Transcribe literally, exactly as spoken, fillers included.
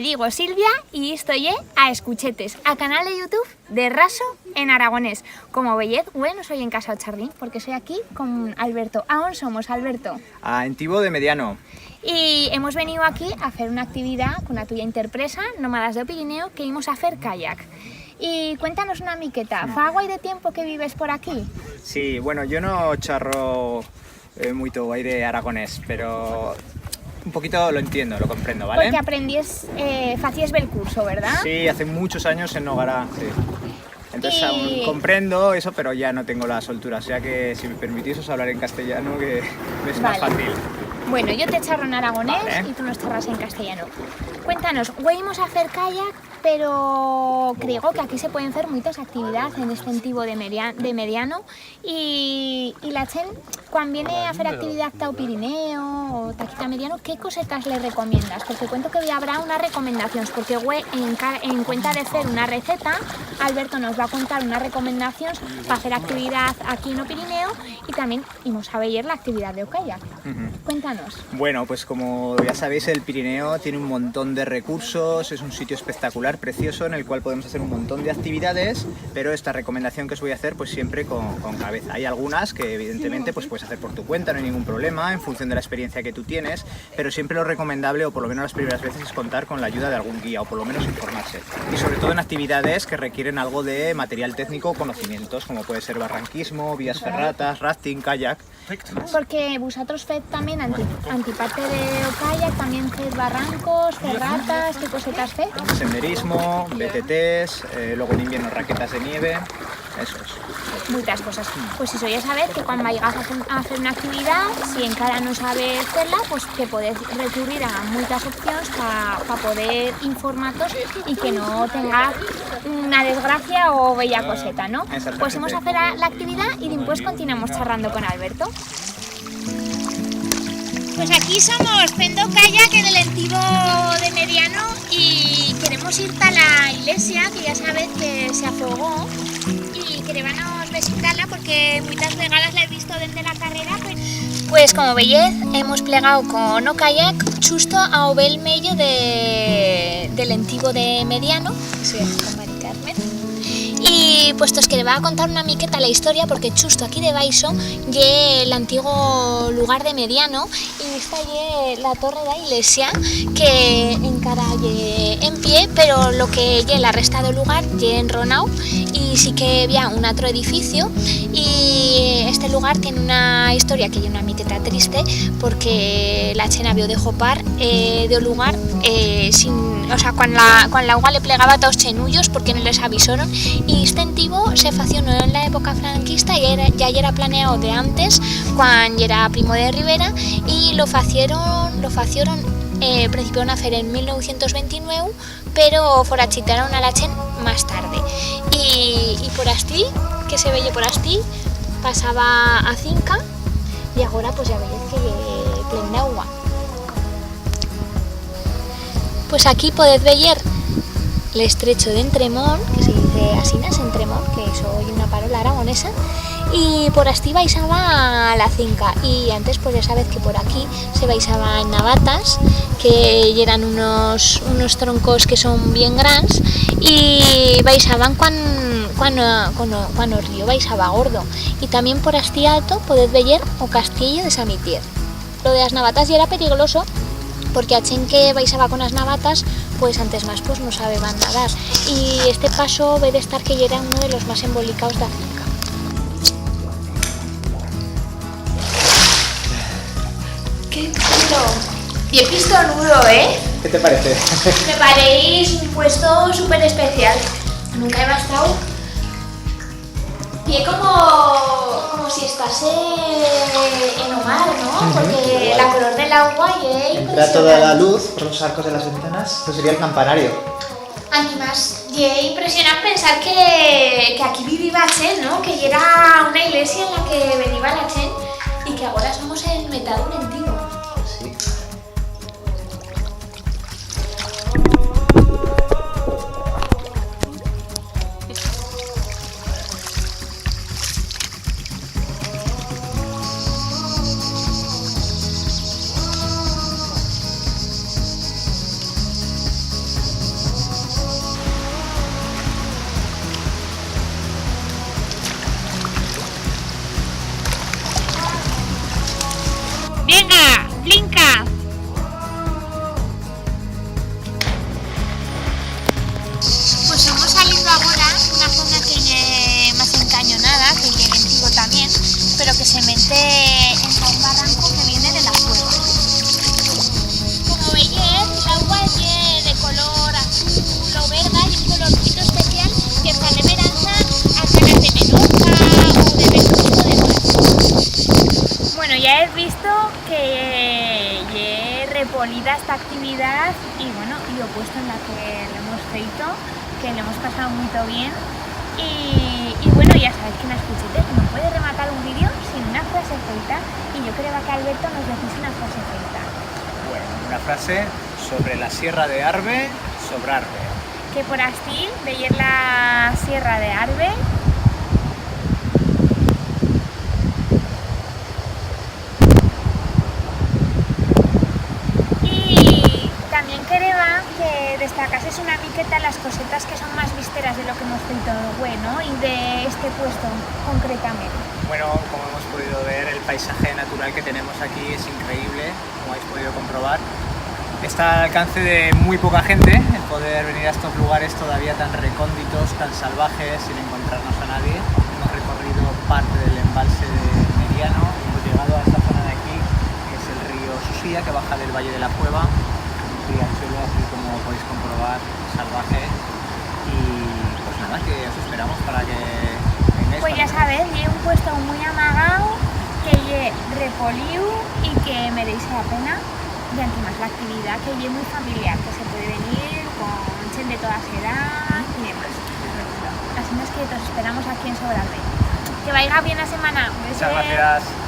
Digo Silvia y isto ye A Escuchetes, a canal de YouTube de Raso en aragonés. Como veyez, hue no soi en casa o chardín, porque soi aquí con Alberto. A on somos, Alberto? A Entibo de Mediano. Y hemos veniu aquí a fer una actividat con a tuya interpresa, Nómadas d'o Pirineo, que imos a fer kayak. Y cuéntanos una miqueta, fa guaire tiempo que vives por aquí? Sí, bueno, yo no charro, eh, muito aire aragonés, pero un poquito lo entiendo, lo comprendo, ¿vale? Porque aprendies, eh, faciesbe el curso, ¿verdad? Sí, hace muchos años en Nogará, sí. Entonces, y aún comprendo eso, pero ya no tengo la soltura. O sea que, si me permitís, os hablaré en castellano, que me es más fácil. Vale. Bueno, yo te charro en aragonés y tú nos charras en castellano. Cuéntanos, hue imos a fer kayak, pero creigo que aquí se pueden fer muitas actividats en este Entibo de Meria-, de Mediano. Y, y la chent, cuan viene a fer actividat ta o Pirineo o ta aquí ta Mediano, qué cosetas le recomiendas? Porque cuento que habrá unas recomendacions, porque hue, en ca-, en cuenta de fer una receta, Alberto nos va a contar unas recomendacions pa fer actividat aquí en o Pirineo y tamién imos a veyer la actividat de o kayak. Ujú. Cuéntanos. Bueno, pues como ya sabéis, el Pirineo tiene un montón de recursos, es un sitio espectacular, precioso, en el cual podemos hacer un montón de actividades, pero esta recomendación que os voy a hacer, pues siempre con, con cabeza. Hay algunas que evidentemente, pues, puedes hacer por tu cuenta, no hay ningún problema, en función de la experiencia que tú tienes, pero siempre lo recomendable, o por lo menos las primeras veces, es contar con la ayuda de algún guía, o por lo menos informarse. Y sobre todo en actividades que requieren algo de material técnico o conocimientos, como puede ser barranquismo, vías ferratas, rafting, kayak. Porque vusatros fez tamién anti-, antiparte de o kayak, tamién fez barrancos, ferratas, qué cosetas fez? Senderismo, B T Ts, eh, luego en invierno raquetas de nieve, eso es. Muitas cosas. Pues ixo ya sabez que cuan vaigas a fer, a fer una actividat, si encara no sabez fer-la, pues que podez recurrir a muitas opcions pa, pa poder informatos y que no tenga una desgracia o bella coseta, no? Exactamente. Pues imos a fer a, la actividat y dimpués continuamos charrando con Alberto. Pues aquí somos fendo kayak en el Entibo de Mediano y queremos ir ta la ilesia, que ya sabez que se afogó, y querébanos visitar-la porque muitas vegadas la he visto dende la carrera, pues. Pues como veyez, hemos plegau con o kayak chusto a o bel meyo de, del Entibo de Mediano, que se llama Mari Carmen. Y, pues, tos quereba contar una miqueta la historia, porque chusto aquí debaixo ye l'antigo lugar de Mediano, y esta ye la torre d'a ilesia, que encara ye en pie, pero lo que ye la resta d'o lugar ye enronau, y sí que bi ha un atro edificio, y este lugar tiene una historia que ye una miqueta triste, porque la chent habió de hopar, eh, d'o lugar, eh, sin, o sea, cuan la, cuan l'augua le plegaba ta os chenullos, porque no les avisoron, y este entibo se fació no en la epoca franquista, ya yera, ya yera planeau de antes, cuan yera Primo de Rivera, y lo facieron, lo facieron, eh, principiaron a fer en mil novecientos ventinueu, pero forachitaron a la chent mas tarde. Y, y por astí, que se veye por astí, pasaba a cinca, y agora, pues, ya veyez que ye plen d'augua. Pues aquí podez veyer l'estrecho d'Entremont, que se dice asinas, Entremont, que ixo ye una parola aragonesa, y por astí baixaba la cinca, y antes, pues, ya sabez que por aquí se baixaba en navatas, que yeran unos, unos troncos que son bien grans, y baixaban cuan, cuan, cuan, cuan o río baixaba gordo. Y tamién por astí alto podez veyer o castiello de San Mitier. Lo de as navatas yera perigloso, porque a chent que baixaba con as navatas, pues, antes mas, pues, no sabeban nadar. Y este paso ve d'estar que yera uno de los mas embolicaus d'Africa. Qué chulo. Ye pistonudo, eh? ¿Qué te parece? Me pareix un puesto superespecial. Nunca heba estau. Ye como, como si estase en o mar, no? Ujú. Porque la color de l'augua ye impresionant. Entra toda la luz por los arcos de las ventanas. Esto sería el campanario. Antimás, ye impresionant pensar que, que aquí viviba chent, no? Que yera una ilesia en la que veniba la chent y que agora somos en metat d'un entibo. Sí. Polida esta actividad y, bueno, y o puesto en la que lo hemos feito, que lo hemos pasau muito bien. Y, y, bueno, ya sabéis que en las cuchetes no puede rematar un vídeo sin una frase feita, y yo creo que Alberto nos decís una frase feita. Bueno, una frase sobre la Sierra de Arbe, sobre Arbe. Que por astí veyer la Sierra de Arbe. Y también quereba que destacases una miqueta las cosetas que son más visteras de lo que hemos feito, bueno, y de este puesto concretamente. Bueno, como hemos podido ver, el paisaje natural que tenemos aquí es increíble, como habéis podido comprobar. Está al alcance de muy poca gente el poder venir a estos lugares todavía tan recónditos, tan salvajes, sin encontrarnos a nadie. Hemos recorrido parte del embalse de Meriano y hemos llegado a esta zona de aquí, que es el río Susía, que baja del Valle de la Cueva. Un riachuelo, así como podéis comprobar, salvaje. Y, pues nada, que os esperamos para que vengáis. Pues ya sabéis, ye un puesto muy amagau, que ye repoliu y que merece la pena. Y antimás la actividad, que ye muy familiar, que se puede venir con chent de toda edad y demás. Así es que os esperamos aquí en Sobrarbe. Que vaiga bien la semana. Muchas gracias.